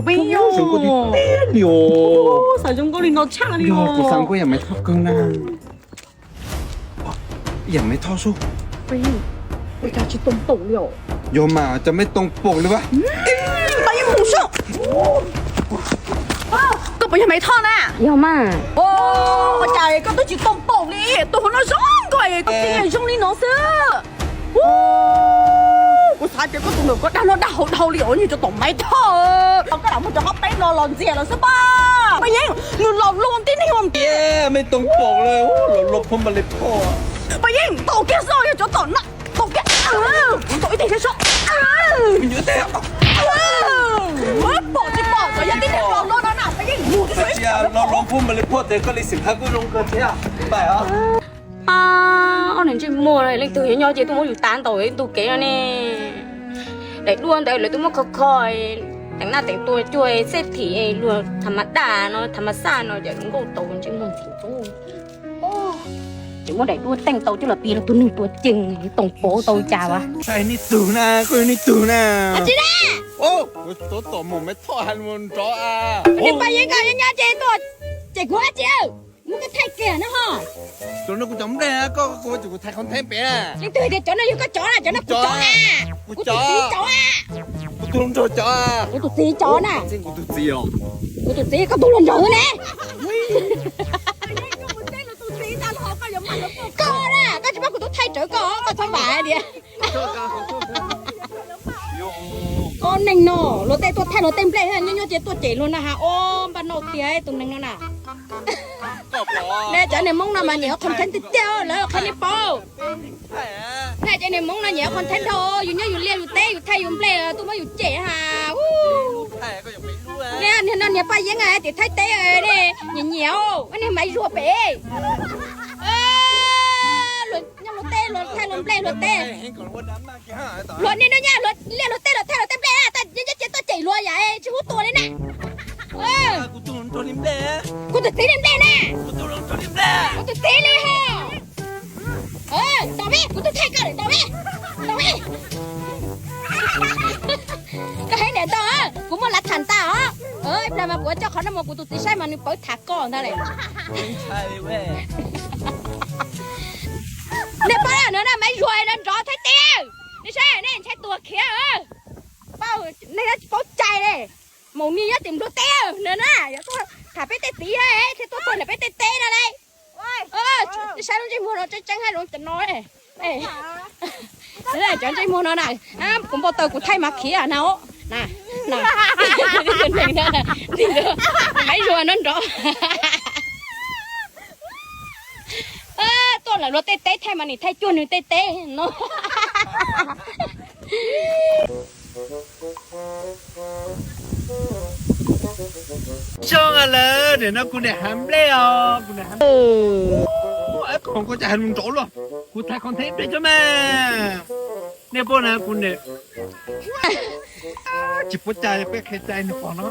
Peb, xav zoo nkauj li no tshaj li os. Kuv xav nkauj yam Maiv Thoj kawg na. Yam Maiv Thoj sub. Ua cas tsis tau paum li os? Yog mas, cas Maiv Thoj paum li vas. Peb mus sub. Koj puas yog Maiv Thoj na? Yog mas. Ua cas koj twb tsis tau paum li, tus hauv no zoo nkauj, koj tij zoo li no xwb. Kuv xav tias koj tus ntawm koj dag noj dag haus dhau li os, nws cov tom Maiv Thoj. Koj lam muab cov qhov peb no los ntxias lawm xwb pab. Paj Yeeb, nws los luag tib neeg os. Maiv Thoj paum li, los luag phoj npa li phoj. Paj Yeeb, tau kiag xwb, yog cov tom no, tau kiag. Kuv tau ib teg thiab sob. Pom tsis pom, cov yog tib neeg los luag no na, Paj Yeeb. Los luag phoj npa li phoj ces koj li xeem hab kuj zoo kawg thiab. Pais os. Ob niag ntsej muag, leej twg yuav nyob ces tuaj muab yus tav ntaus ib ntu kev no ne. Daim duab ntawd lawv twb muab kho kho, teem naj teem tua cuag xej thim luag tham ma daj no, tham ma xaj no, ces nkauj tau ntsej muag ntxim ntxub. Ces muab daim duab teej tau coj los pis rau tus neeg tua cees, toom pov tau cas vas. Hais nej tug na, koj yog nej tug na. Tsis na. Kuv tab tom mus Maiv Thoj hais mus nrov a. Paj Yeeb, koj nyob nyob ces tuaj, ces kuv hab tsis, muab koj thaij kiag no ho. Cov no kuv cov nplej, koj kuv ces kuv thaij qhov ntheeb pem na. Leej twg tias cov no yog koj cov na, cov no kuv cov na. Kuv tus txiv cov na. Kuv tus hluas nraug cov. Kuv tus txiv cov na. Kuv tus txiv os. Kuv tus txiv, koj tus hluas nraug ne. Koj na, koj tsis pab kuv tub thaij rawv koj, koj txhob vam tias. Koj neeg no, luag tej tuaj thaij luag tej nplej, nyob nyob ces tuaj cem luag na has, ob npaj no tiag tus neeg no na. Ne cov niag Hmoob no mas nyiam ua content tiag tiag, lawv qhia nej paub. Thaij cov niag Hmoob no nyiam ua content dhau, yus nyob yus liaj yus teb yus thaij yus nplej tuaj muab yus cem has. Ne niag no niag Paj Yeeb tias Thaib teb ne, nyiam nyiam, niag Maiv Zuag pem. Nyob luag teb luag thaij luag nplej luag teb. Luag niag no nyaj luag liaj luag teb luag thaij luag tej nplej, nyob nyob ces tuaj cem luag yam tsis hub tua li na. Kuv tus txiv li nplej na. Kuv tus txiv li ho. Ntaus me, kuv twb thaij koj lawm, ntaus me, ntaus me. Koj heev niam ntau, kuv muaj lav tham ntag os. Ib plag mas kuv coj qhov no mus kuv tus txiv saib mas nws pawv tham koj ntag lawm. Nej paub no na, Maiv Zuag no nrov Thaib teb. Nej saib nej ntshai tuag khiav. Paub, nej tsis paub cai li. Maum ni nyob tim nplog teb no na, yog tuaj tham peb tej txiv thiab tuaj txog ntawm peb tej teb no lauj. Nej saib lub ntsej muag no tseeb tseeb hab zoo cov no. Cov ntsej muag no na, kuv npau taws kuv thaij mas khiav na. Maiv Zuag no nrov. Tuaj lawm luag tej teb thaij mas nim thaij cuag nws tej teb no. Zoo lawm, nim no kuv niam hav nplej os, kuv niam hav nplej. Ib qho kuv cas hais lus nrov luaj, kuv thaij content nplej cov mas. Nej paub na kuv niam tsis paub cai, peb qhia cai nws pom no.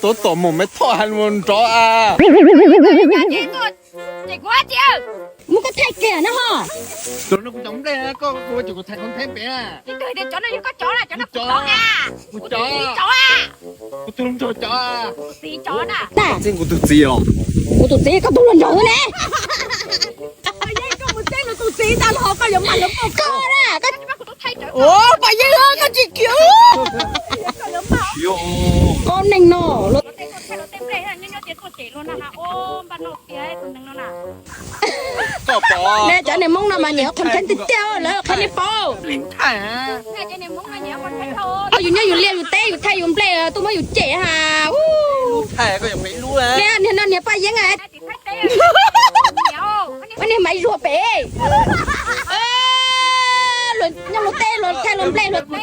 Tab tom mus Maiv Thoj hais lus nrov a. Muab koj thaij kiag no ho. Cov no kuv cov nplej, koj kuv ces kuv thaij content pem na. Kuv cov, kuv cov, kuv tus hluas nraug cov. Txiv, kuv tus txiv os. Kuv tus txiv, koj tus hluas nraug ne. Koj na, koj tsis khiav. Koj neeg no. Ne cov niag Hmoob no mas nyiam ua content tiag tiag, lawv qhia nej paub. Yus nyob yus liaj yus teb yus thaij yus nplej tuaj muab yus cem has. Ne niag no niag Paj Yeeb, niag Maiv Zuag pem. Nyob luag teb luag thaij luag nplej luag teb.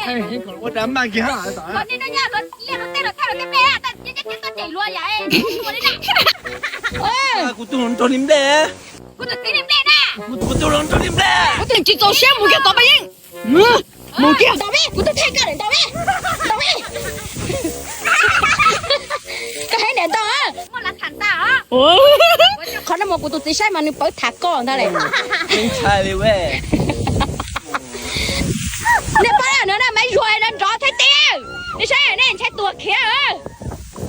Kuv tus hluas nraug li nplej. Kuv tus hluas nraug li nplej. Kuv tus tsis txaus siab mus kiag tod Paj Yeeb. Mus kiag. Ntaus me, kuv twb thaij koj lawm, ntaus me. Ntaus me. Koj heev niam ntau. Qhov no Kuv tus txiv saib mas nws pawv tham koj ntag le. Ntshai li ua. Nej paub no na, Maiv Zuag no nrov thiab tib. Nej saib nej ntshai tuag khiav.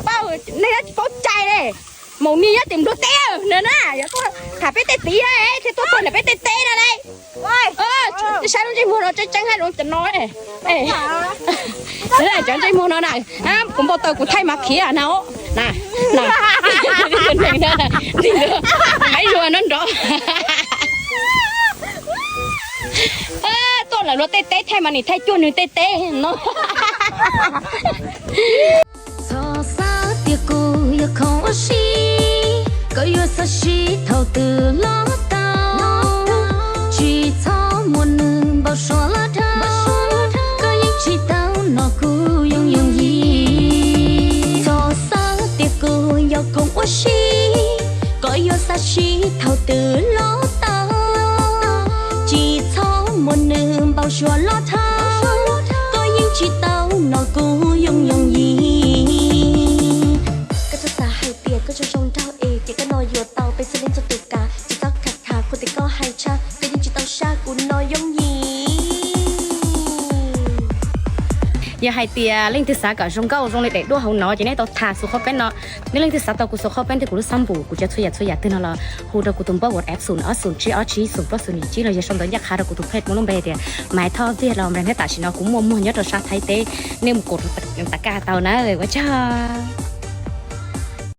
Paub, nej tsis paub cai li. Maum Ni nyob tim Nplog teb no na, yog tuaj tham peb tej txiv thiab tuaj txog nram peb tej teb no li. Saib lub ntsej muag no tseeb tseeb hab zoo cov no. Cov ntsej muag no na, kuv npau taws kuv thaij mas khiav na. Maiv Zuag no nrov. Tuaj lawm luag tej teb thaij mas nim thaij cuag nws tej teb no. Txhob xav tias kuv yog khoom ua si, koj yuav xav sib thaum twg los tau. Tsis txhob muab nws npau suav los dhau, koj yeej tsis tau no kuv yooj yooj yim. Txhob xav tias kuv yog khoom ua si, koj yuav xav sib thaum twg los tau. Tsis txhob muab nws npau suav los dhau, koj yeej tsis tau no kuv yooj yooj yim. Koj txhob xav hais tias koj zoo zoo nraug es ces koj no yuav tau peb xwb leej txhua tus kav. Tsis txhob khav khav qhuas tias koj hais tshaj, koj yeej tsis tau sab kuv no yooj yim. Yog hais tias leej twg xav kom zoo nkauj zoo li daim duab hauv no ces nej tau tham xuv qhov peb no. Yog leej twg xav tau kuv xuv qhov peb thiab kuv lub xab npum, kuv tso txhua yam txhua yam twg no los hu rau kuv tus npawb WhatsApp xoom ob xoom tsib ob tsib xoom plaub xoom yim tsib los yog sau ntawv ncaj qha rau kuv tus page muaj lub npe tias Maiv Thoj Viag los npe thiab tam sim no kuv muaj muag nyob rau sab Thaib teb, nej mus koom rau tag kag tau na, ua tsaug.